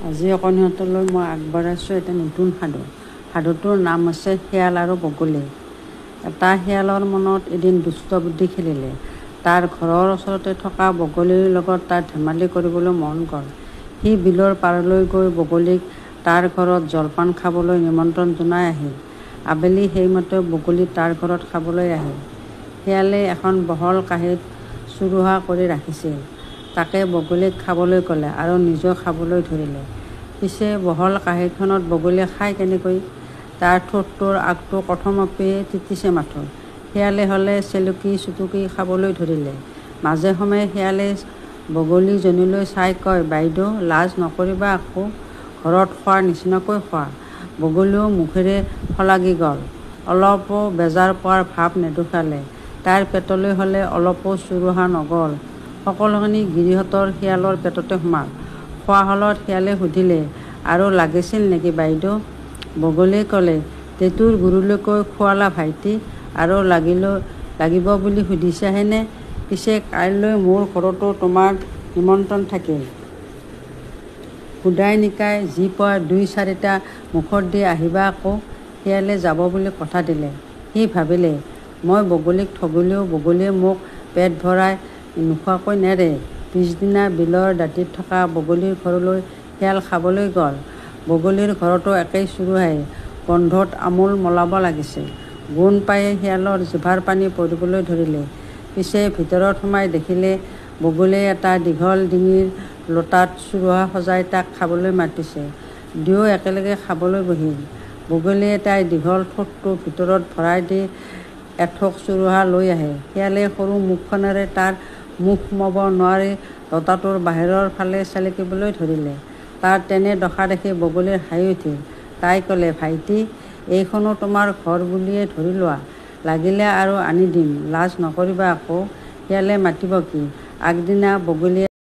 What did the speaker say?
আজি অকণিহঁতলৈ মই আগবঢ়াইছোঁ এটা নতুন সাধু। সাধুটোৰ নাম হৈছে শিয়াল আৰু বগলী। এটা শিয়ালৰ মনত এদিন দুষ্ট বুদ্ধি খেলিলে। তাৰ ঘৰৰ ওচৰতে থকা বগলীৰ লগত তাৰ ধেমালি কৰিবলৈ মন গ'ল। সি বিলৰ পাৰলৈ গৈ বগলীক তাৰ ঘৰত জলপান খাবলৈ নিমন্ত্ৰণ জনাই আহিল। আবেলি সেইমতে বগলী তাৰ ঘৰত খাবলৈ আহিল। শিয়ালে এখন বহল কাঁহীত চুৰুহা কৰি ৰাখিছিল। তাকে বগলীক খাবলৈ ক'লে আৰু নিজেও খাবলৈ ধৰিলে। পিছে বহল কাঁহীখনত বগলীয়ে খায় কেনেকৈ? তাৰ ঠোঁটটোৰ আগটো কথমপি তিতিছে মাথোঁ। শিয়ালে হ'লে চেলেকি চুটুকি খাবলৈ ধৰিলে। মাজে সময়ে শিয়ালে বগলীজনীলৈ চাই কয়, বাইদেউ, লাজ নকৰিবা আকৌ, ঘৰত খোৱাৰ নিচিনাকৈ খোৱা। বগলীয়েও মুখেৰে শলাগি গ'ল। অলপো বেজাৰ পোৱাৰ ভাৱ নেদেখুৱালে। তাইৰ পেটলৈ হ'লে অলপো চুৰুহা নগ'ল। সকলোখিনি গিৰিহঁতৰ শিয়ালৰ পেটতে সোমাল। খোৱা হ'লত শিয়ালে সুধিলে, আৰু লাগিছিল নেকি বাইদেউ? বগলীয়ে ক'লে, টেঁটুৰ গুৰিলৈকে খুৱালা ভাইটি, আৰু লাগিব বুলি সুধিছাহেনে? পিছে কাইলৈ মোৰ ঘৰতো তোমাৰ নিমন্ত্ৰণ থাকিল। সুদাই নিকাই যি পোৱা দুই চাৰিটা মুখত দি আহিবা আকৌ। শিয়ালে যাব বুলি কথা দিলে। সি ভাবিলে, মই বগলীক ঠগিলেও বগলীয়ে মোক পেট ভৰাই নোখোৱাকৈ নেৰে। পিছদিনা বিলৰ দাঁতিত থকা বগলীৰ ঘৰলৈ শিয়াল খাবলৈ গ'ল। বগলীৰ ঘৰতো একেই চুৰুহাই, গোন্ধত আমোল মোলাব লাগিছে। গোন্ধ পায়েই শিয়ালৰ জিভাৰ পানী পৰিবলৈ ধৰিলে। পিছে ভিতৰত সোমাই দেখিলে বগলীয়ে এটা দীঘল ডিঙিৰ লোটাত চুৰুহা সজাই তাক খাবলৈ মাতিছে। দুয়ো একেলগে খাবলৈ বহিল। বগলীয়ে তাইৰ দীঘল ঠোঁটটো ভিতৰত ভৰাই দি এথোক চুৰুহা লৈ আহে। শিয়ালে সৰু মুখখনেৰে তাৰ মুখ সুমুৱাব নোৱাৰি লোটাটোৰ বাহিৰৰ ফালে চেলেকিবলৈ ধৰিলে। তাৰ তেনে দশা দেখি বগলীৰ হাঁহি উঠিল। তাই ক'লে, ভাইটি, এইখনো তোমাৰ ঘৰ বুলিয়েই ধৰি লোৱা। লাগিলে আৰু আনি দিম, লাজ নকৰিবা আকৌ। শিয়ালে মাতিব কি? আগদিনা বগলীয়ে